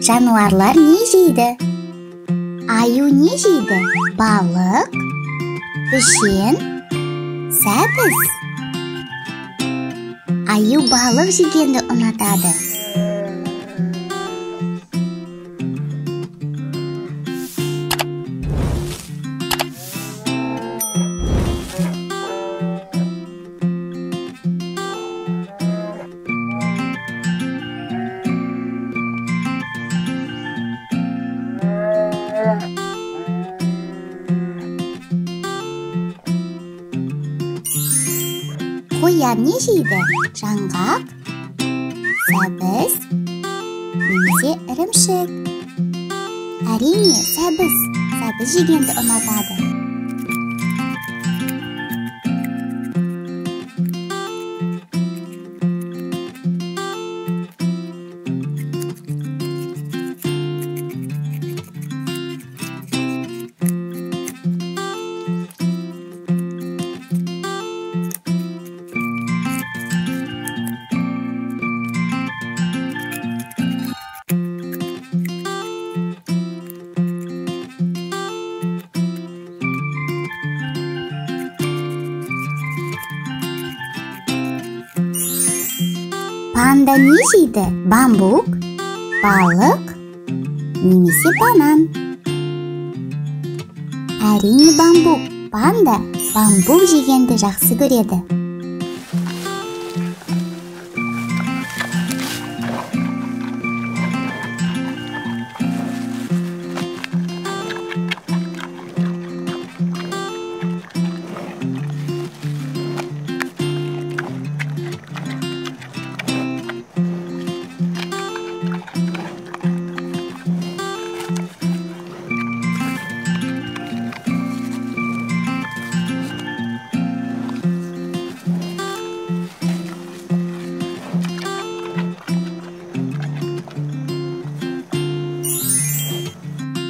Жануарлар не жейді? Аю не жейді? Балық, пішен, сәбіз. Аю балық жегенді ұнатады. Қоян не жейді? Жаңғақ, сәбіз, немесе ірімшік. Әрине, сәбіз. Сәбіз жегенді ұнатады. Панда не жейді? Бамбук, балық, немесе банан. Әрине бамбук. Панда бамбук жегенді жақсы көреді.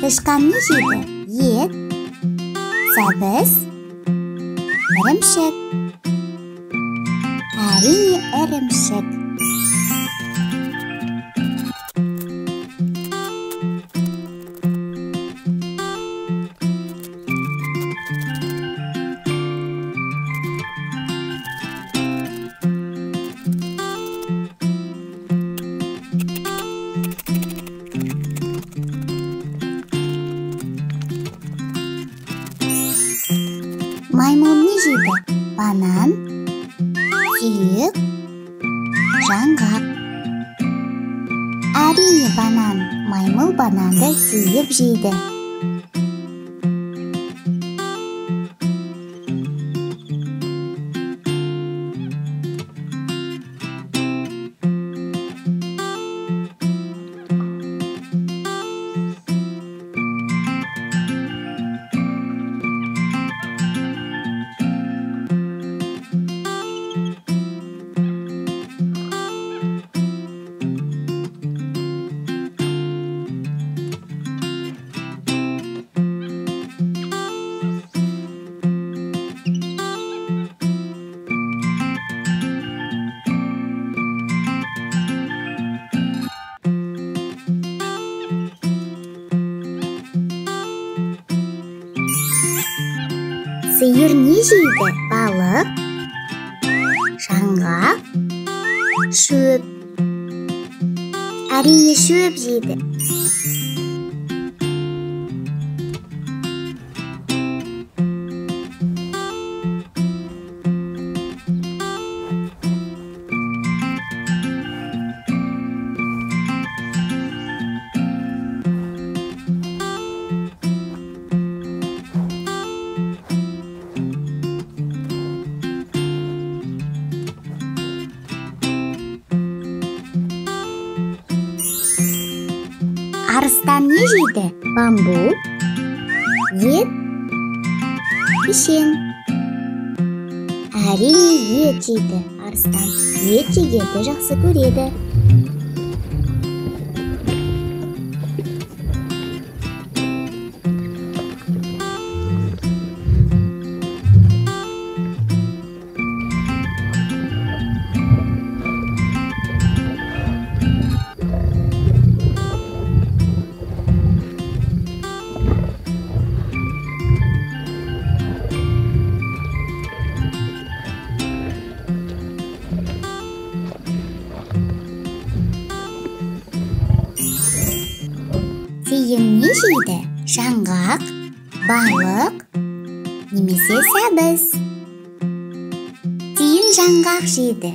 Тышқан не жейді? Ет, сәбіз, ірімшік. Әрине ірімшік. Маймыл не жейді? Банан, сүйек, жаңғақ. Әрине банан. Маймыл бананды сүйіп жейді. Сиыр не жейді? Балық, жаңғақ, шөп. Әрине шөп жейді. Арыстан не жейді? Бамбук, ет, пішен. Әрине ет жейді. Арыстан ет жегенді жақсы көреді. жейді? Жаңғақ, балық немесе сәбіз. Тиін жаңғақ жейді.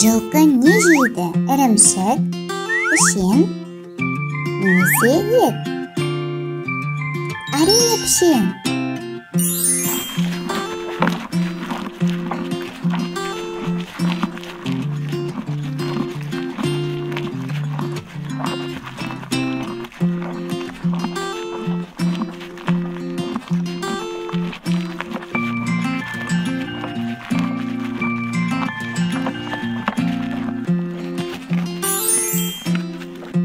Жылқы не жейді? Ірімшік, пішен немесе ет. Әрине, пішен.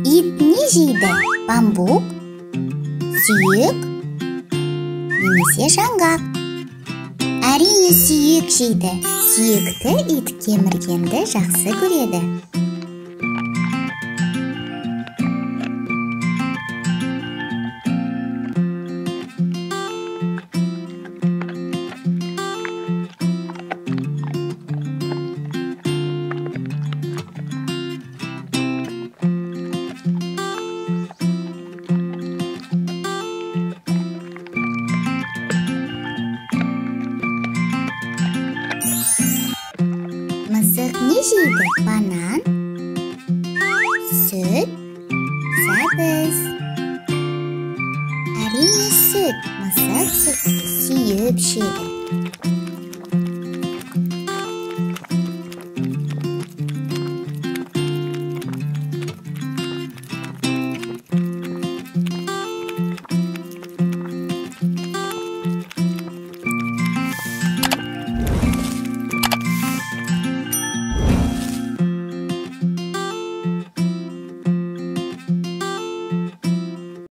Ит не жейді? Бамбук, сүйек немесе жаңғақ. Әрине, сүйек жейді. Сүйекті ит кеміргенді жақсы көреді. Мысық не жейді? Банан, сүт, сәбіз. Әрине, сүт. Мысық сүтті сүйіп ішеді.